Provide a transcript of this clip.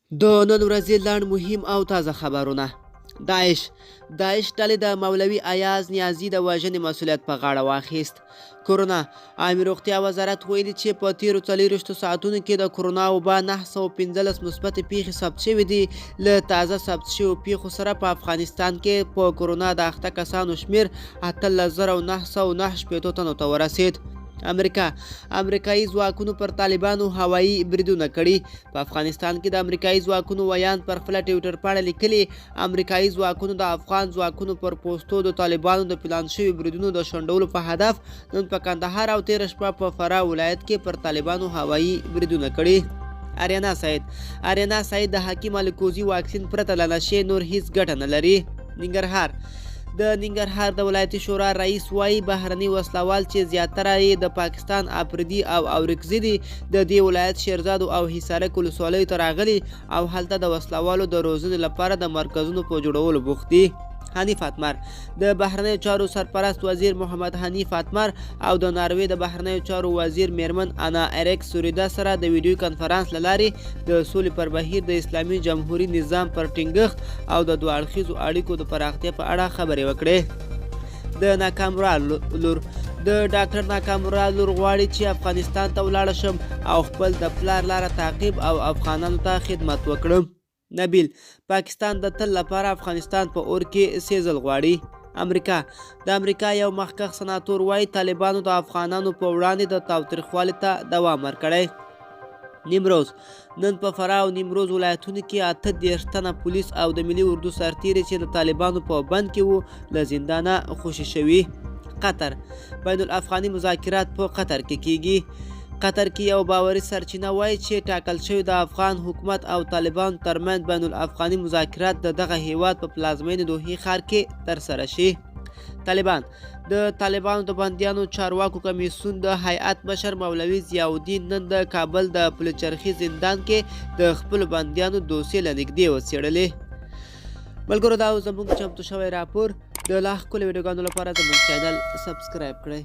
د نن ورځې لنډ مهم او تازه خبرونه. داعش داعش ډلې د مولوي ایاز نیازي د وژنې مسولیت په غاړه واخیست. کورونا عامې روغتیا وزارت ویلي چې په تیرو 24 ساعتونو کې د کورونا وبا 915 مثبتې پیښې ثبت شوې دي. له تازه ثبت شویو پیښو سره په افغانستان کې په کورونا د اخته کسانو شمېر 18,969 تنو ته ورسید. امریکا امریکایي ځواکونو پر طالبانو هوایي بریدونه کړي. په افغانستان کې د امریکایي ځواکونو ویاند پر خپله ټویټر پاڼه لیکلي، امریکایي ځواکونو د افغان ځواکونو پر پوستو د طالبانو د پلان شوي بریدونو د شنډولو په هدف نن په کندهار او تېره شپه په فراه ولایت کې پر طالبانو هوایي بریدونه کړي. اریانا سعید اریانا سعید د حکیم الکوزي واکسین پرته له نشې نور هیڅ ګټه نه لري. ننګرهار د ننګرهار د ولایتي شورا رئیس وايي، بهرني وسلهوال چې زیاتره یې د پاکستان اپریدي او اورکزي دي، د دې ولایت شیرزادو او حصارک ولسوالیو ته راغلي او هلته د وسلهوالو د روزنې لپاره د مرکزونو په جوړولو بوخت دي. حنیف اتمر د بهرنیو چارو سرپرست وزیر محمد حنیف اتمر او د ناروې د بهرنیو چارو وزیر میرمن انا اریک سوریدا سره د ویډیو کنفرانس له لارې د سولې پر بهیر، د اسلامي جمهوري نظام پر ټینګښت او د دوه اړخیزو اړیکو د پراختیا په اړه خبرې وکړې. د ناکامورا لور د ډاکټر ناکامورا لور غواړي چې افغانستان ته ولاړه شم او خپل د پلار لاره تعقیب او افغانانو ته خدمت وکړم. نبیل، پاکستان د تل لپاره افغانستان په اور کې سېزل غواړي. امریکا د امریکا یو مخکښ سناتور وايي، طالبانو د افغانانو په وړاندې د تاوتریخوالي ته دوام ورکړی. نیمروز نن په فراه او نیمروز ولایتونو کې 38 تنه پولیس او د ملي اردو سرتیري چې د طالبانو په بند کې وو، له زندانه خوشې شوي. قطر بین الافغاني مذاکرات په قطر کې کیږي. قطر کې یو باوري سرچینه وایي چې ټاکل شوی د افغان حکومت او طالبانو ترمنځ بین الافغاني مذاکرات د دغه هیواد په پلازمینې دوحې ښار کې ترسره شي. طالبان د طالبانو د بندیانو چارواکو کمیسیون د هیئت مشر مولوي ضیاءالدین نن د کابل د پلچرخي زندان کې د خپلو بندیانو دوسیې له نږدې وڅېړلې. ملګرو، دا زموږ چمتو شوی راپور. د لا ښکلو ویډیوګانو لپاره زموږ چینل سبسکرایب کړئ.